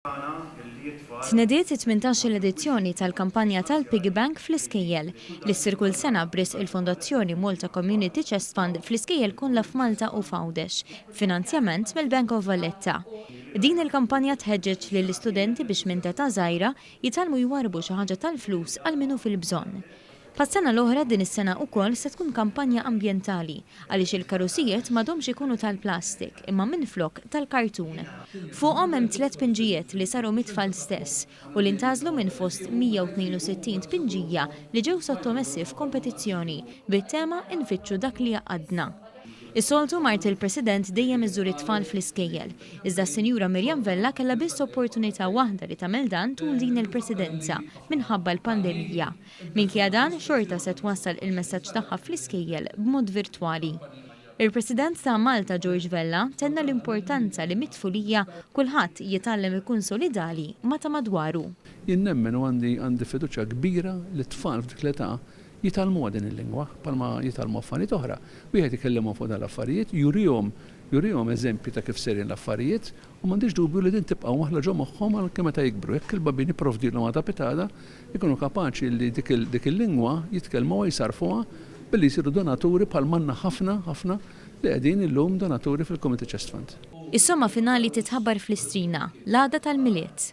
Tnediet it-tmintax-il edizzjoni tal-kampanja tal-Piggy Bank fl-iskejjel, li ssir kull sena b'risq il-Fondazzjoni Malta Community Chest Fund fl-iskejjel kollha f'Malta u f'Għawdex, b'finanzjament mill-Bank of Valletta. Din il-kampanja tħeġġeġ lill-istudenti biex minn t'età żgħira jitgħallmu jwarrbu xi ħaġa tal-flus għal min hu fil-bżonn. Bħas-sena l-oħra din is-sena ukoll se tkun kampanja ambjentali għaliex il-karusijiet m'għadhomx ikunu tal-plastik imma minflok tal-kartun. Fuqhom hemm tlett tpinġijiet li saru mit-tfal stess u li ntgħażlu minn fost 162 tpinġija li ġew sottomessi f'kompetizzjoni bit-tema Infittxu dak li jgħaqqadna. Is-soltu mart il-President dejjem iżżur it-tfal fl-iskejjel, iżda s-Sinjura Miriam Vella kellha biss opportunità waħda li tagħmel dan tul din il-Presidenza minħabba l-pandemija. Minkejja dan, xorta se twassal il-messaġġ tagħha fl-iskejjel b'mod virtwali. Il-President ta' Malta George Vella tenna l-importanza li mit-tfulija kulħadd jitgħallem ikun solidali ma' ta' madwaru. Jien nemmen u għandi għandi fiduċja kbira li t-tfal f'dik l-età jitgħallmuha din il-lingwa bħalma jitgħallmu affarijiet oħra. Wieħed ikellimhom fuq dawn l-affarijiet, jurihom jurihom eżempji ta' kif sejrin l-affarijiet u m'għandix dubju li din tibqa' waħla ġo moħħhom anke meta jikbru. Jekk il-babin jipprovdilhom għada pitgħada, ikunu kapaċi li dik dik il-lingwa jitkellmuha, jsarrfuha billi jsiru donaturi bħal m'għandna ħafna, ħafna li qegħdin illum donaturi fil-Community Chest Fund. Is-somma finali titħabbar fl-Istrina, l-għada tal-Milied.